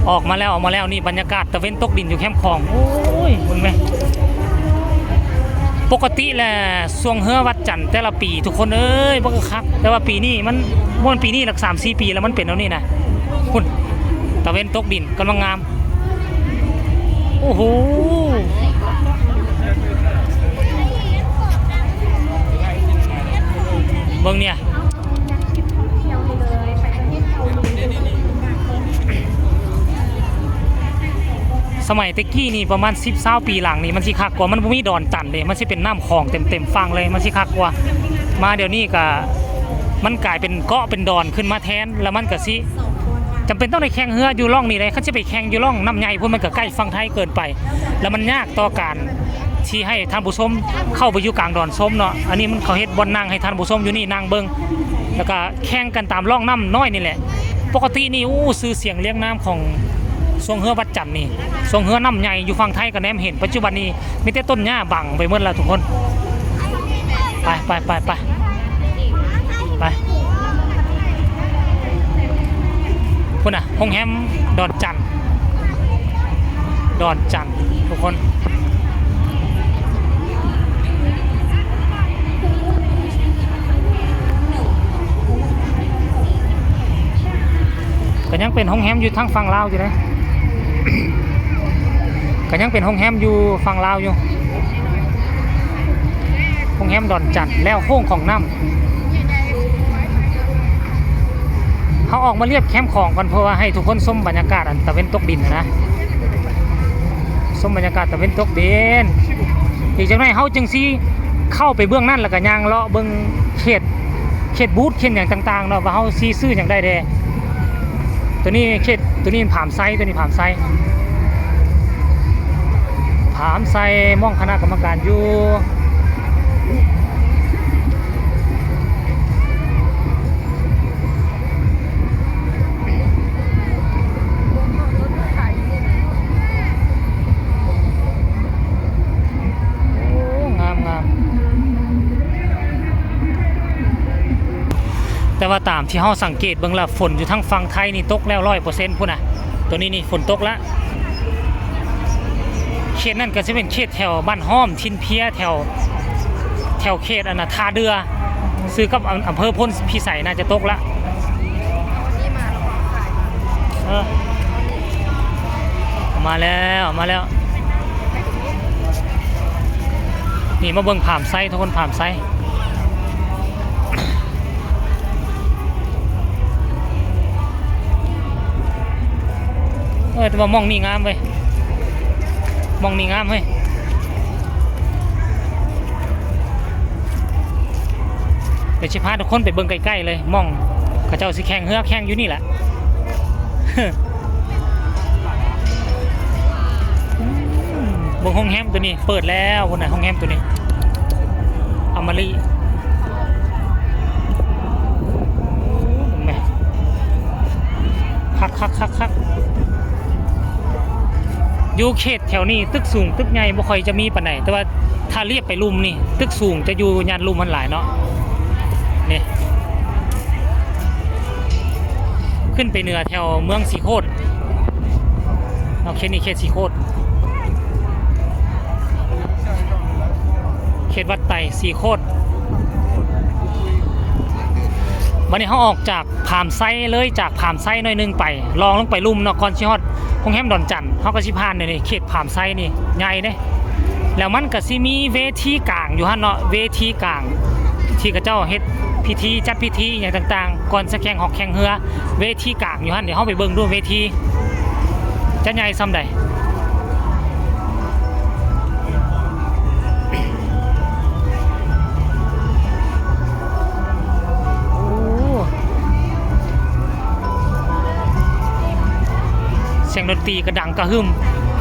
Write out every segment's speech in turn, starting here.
ອອກມາແລ້ວ ອອກມາແລ້ວ ນີ້ບັນຍາກາດຕາເວັນຕົກດິນຢູ່ແຄມຂອງ. ໂອ້ຍ ເບິ່ງແມະ ປົກກະຕິແຫຼະ ຊ່ວງເຮືອວັດຈັນແຕ່ລະປີ ທຸກຄົນເອີຍ ບໍ່ຄືຄັກ ແຕ່ວ່າປີນີ້ມັນ ບໍ່ແມ່ນປີນີ້ດອກ ສາມສີ່ປີແລ້ວມັນເປັນແນວນີ້ນະ. ພຸ້ນ ຕາເວັນຕົກດິນກຳລັງງາມ. ໂອ້ໂຫ ເບິ່ງເນຍ ສະໄໝແຕ່ກີ້ນີ້ ປະມານສິບຊາວປີຫຼັງນີ້ ມັນຊິຄັກກວ່າ ມັນບໍ່ມີດອນຕັນເດ້ ມັນຊິເປັນນ້ຳຂອງເຕັມໆຝັ່ງເລີຍ ມັນຊິຄັກກວ່າ. ມາດຽວນີ້ກະ ມັນກາຍເປັນເກາະເປັນດອນຂຶ້ນມາແທນ ແລ້ວມັນກະຊິ ຈຳເປັນຕ້ອງໄດ້ແຂ່ງເຮືອຢູ່ລ່ອງນີ້ເດ້. ຄັນຊິໄປແຂ່ງຢູ່ລ່ອງນ້ຳໃຫຍ່ພຸ້ນ ມັນກໍໃກ້ຝັ່ງໄທເກີນໄປ ແລ້ວມັນຍາກຕໍ່ການທີ່ໃຫ້ທ່ານຜູ້ຊົມເຂົ້າໄປຢູ່ກາງດອນຊົມເນາະ. ອັນນີ້ມັນ ເຂົາເຮັດບ່ອນນັ່ງໃຫ້ທ່ານຜູ້ຊົມຢູ່ນີ້ນັ່ງເບິ່ງ ແລ້ວກໍແຂ່ງກັນຕາມລ່ອງນ້ຳນ້ອຍນີ້ແຫຼະ. ປົກກະຕິນີ້ ໂອ້ ຊື່ສຽງລຽງນາມຂອງຊ່ວງເຮືອວັດຈັນນີ້ ຊ່ວງເຮືອນ້ຳໃຫຍ່ຢູ່ຝັ່ງໄທກໍແນມເຫັນ. ປັດຈຸບັນນີ້ ມີແຕ່ຕົ້ນຫຍ້າບັງໄປໝົດແລ້ວທຸກຄົນ. ໄປ ໄປ ໄປ ໄປ ໄປ ພຸ້ນນະ ໂຮງແຮມດອນຈັນ ດອນຈັນ ທຸກຄົນ. ກໍຍັງເປັນໂຮງແຮມຢູ່ທາງຝັ່ງລາວຢູ່ເດ້ ກໍຍັງເປັນໂຮງແຮມຢູ່ຝັ່ງລາວຢູ່ ໂຮງແຮມດອນຈັນ ແລ້ວໂຄ້ງຂອງນ້ຳ. ເຮົາອອກມາລຽບແຄມຂອງກ່ອນ ເພື່ອວ່າໃຫ້ທຸກຄົນຊົມບັນຍາກາດອັນຕາເວັນຕົກດິນນະ ຊົມບັນຍາກາດຕາເວັນຕົກດິນ. ອີກຈັກໜ້ອຍເຮົາຈຶ່ງຊິເຂົ້າໄປເບື້ອງນັ້ນ ແລ້ວກໍຍ່າງເລາະເບິ່ງເຂດ ເຂດບູດ ເຂດຫຍັງຕ່າງໆເນາະ ວ່າເຮົາຊິຊື້ຫຍັງໄດ້ແດ່. ໂຕນີ້ເຂດ ໂຕນີ້ພາມໄຊ ໂຕນີ້ພາມໄຊ ພາມໄຊ ໝ່ອງຄະນະກຳມະການຢູ່. ໂອ້ ງາມໆ ແຕ່ວ່າຕາມທີ່ເຮົາສັງເກດເບິ່ງລະ ຝົນຢູ່ທາງຝັ່ງໄທນີ້ຕົກແລ້ວຮ້ອຍເປີເຊັນພຸ້ນນະ. ໂຕນີ້ນີ້ ຝົນຕົກລະ. ເຂດນັ້ນກໍຊິເປັນເຂດແຖວບ້ານຫ້ອມ ຖິ່ນເພຍ ແຖວ ແຖວເຂດອັນນະ ທ່າເດື່ອ ຊື່ກັບອຳ ອຳເພີໂພນພິໄສ ໜ້າຈະຕົກລະ. ເອີ ມາແລ້ວ ມາແລ້ວ. ນີ້ມາເບິ່ງພາມໄຊ ທຸກຄົນ ພາມໄຊ. ເອີ ແຕ່ວ່າໝ່ອງນີ້ງາມເວີຍ ໝ່ອງນີ້ງາມເວີຍ. ດຽວຊິພາທຸກຄົນໄປເບິ່ງໃກ້ໆເລີຍ ໝ່ອງເຂົາເຈົ້າຊິແຂ່ງເຮືອແຂ່ງຢູ່ນີ້ແຫຼະ. ເບິ່ງໂຮງແຮມໂຕນີ້ເປີດແລ້ວພຸ້ນນະ ໂຮງແຮມໂຕນີ້ ອາມາຣີ ແມ່ນ ຄັກໆໆໆ. ຢູ່ເຂດແຖວນີ້ຕຶກສູງຕຶກໃຫຍ່ບໍ່ຄ່ອຍຈະມີປານໃດ ແຕ່ວ່າຖ້າລຽບໄປລຸ່ມນີ້ ຕຶກສູງຈະຢູ່ຍ່ານລຸ່ມຫັ້ນຫຼາຍເນາະ. ນີ້ ຂຶ້ນໄປເໜືອແຖວເມືອງສີໂຄດເນາະ ເຂດນີ້ເຂດສີໂຄດ ເຂດວັດໄຕ ສີໂຄດ. ບັດນີ້ເຮົາອອກຈາກ ຜາມໄຊ ເລີຍຈາກຜາມໄຊໜ້ອຍໜຶ່ງໄປ ລອງລົງໄປລຸ່ມເນາະ ກ່ອນຊິຮອດໂຮງແຮມດອນຈັນ ເຮົາກໍຊິຜ່ານນີ້ ເຂດຜາມໄຊນີ້ໃຫຍ່ເດ້. ແລ້ວມັນກໍຊິມີເວທີກາງຢູ່ຫັ້ນເນາະ ເວທີກາງທີ່ເຂົາເຈົ້າເຮັດພິທີ ຈັດພິທີອີ່ຫຍັງຕ່າງໆ ກ່ອນຈະແຂ່ງຮອກແຂ່ງເຮືອ ເວທີກາງຢູ່ຫັ້ນ. ດຽວເຮົາໄປເບິ່ງດູເວທີຈະໃຫຍ່ສ່ຳໃດ. ໂອ້ ສຽງດົນຕີກະດັງກະຫຶ່ມ.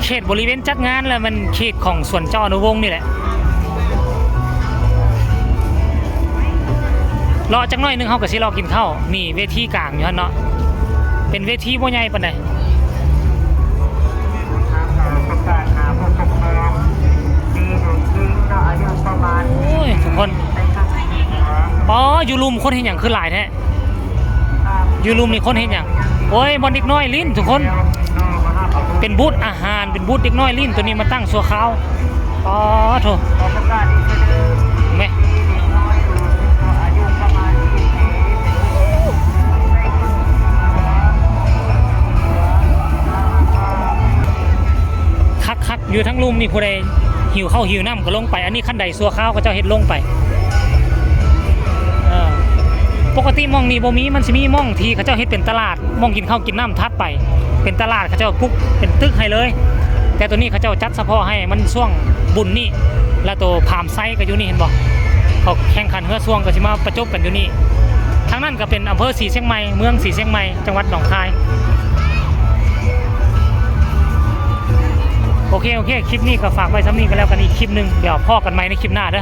ເຂດບໍລິເວນຈັດງານລະແມ່ນເຂດຂອງສວນເຈົ້າອະນຸວົງນີ້ແຫຼະ. ເລາະຈັກໜ້ອຍໜຶ່ງເຮົາກະຊິເລາະກິນເຂົ້າ. ນີ້ເວທີກາງຢູ່ຫັ້ນເນາະ ເປັນເວທີບໍ່ໃຫຍ່ປານໃດ. ໂອ້ຍ ທຸກຄົນ ປໍ ຢູ່ລຸ່ມຄົນເຮັດຫຍັງຄືຫຼາຍແທ້? ຢູ່ລຸ່ມນີ້ຄົນເຮັດຫຍັງ? ໂອ້ຍ ບ່ອນເດັກນ້ອຍຫຼິ້ນທຸກຄົນ. ປັນບູດອາຫານ ເປັນບູດເດັກນ້ອຍຫຼິ້ນ ໂຕນີ້ມາຕັ້ງຊົ່ວຄາວ. ອໍໂທ້ ແມ່ ຄັກໆ ຢູ່ທາງລຸ່ມນີ້ ຜູ້ໃດຫິວເຂົ້າຫິວນ້ຳກໍລົງໄປ. ອັນນີ້ຄັນໄດຊົ່ວຄາວ ເຂົາເຈົ້າເຮັດລົງໄປ. ເອີ ປົກກະຕິໝ່ອງນີ້ບໍ່ມີ ມັນຊິມີໝ່ອງທີ່ເຂົາເຈົ້າເຮັດເປັນຕະຫຼາດ ໝ່ອງກິນເຂົ້າກິນນ້ຳຖັດໄປ ເປັນຕະຫຼາດ ເຂົາເຈົ້າປຸກເປັນຕຶກໃຫ້ເລີຍ. ແຕ່ໂຕນີ້ເຂົາເຈົ້າຈັດສະເພາະໃຫ້ມັນຊ່ວງບຸນນີ້ ແລະໂຕພາມໄຊກໍຢູ່ນີ້ ເຫັນບໍ່? ເຂົາແຂ່ງຂັນເຮືອຊ່ວງກໍຊິມາປະຈົບກັນຢູ່ນີ້. ທາງນັ້ນກໍເປັນອຳເພີສີຊຽງໃໝ່ ເມືອງສີຊຽງໃໝ່ ຈັງຫວັດໜອງຄາຍ. ໂອເຄ ໂອເຄ ຄລິບນີ້ກໍຝາກໄວ້ສ່ຳນີ້ກໍແລ້ວກັນ ອີກຄລິບໜຶ່ງ ດຽວພໍ້ກັນໃໝ່ໃນຄລິບໜ້າເດີ.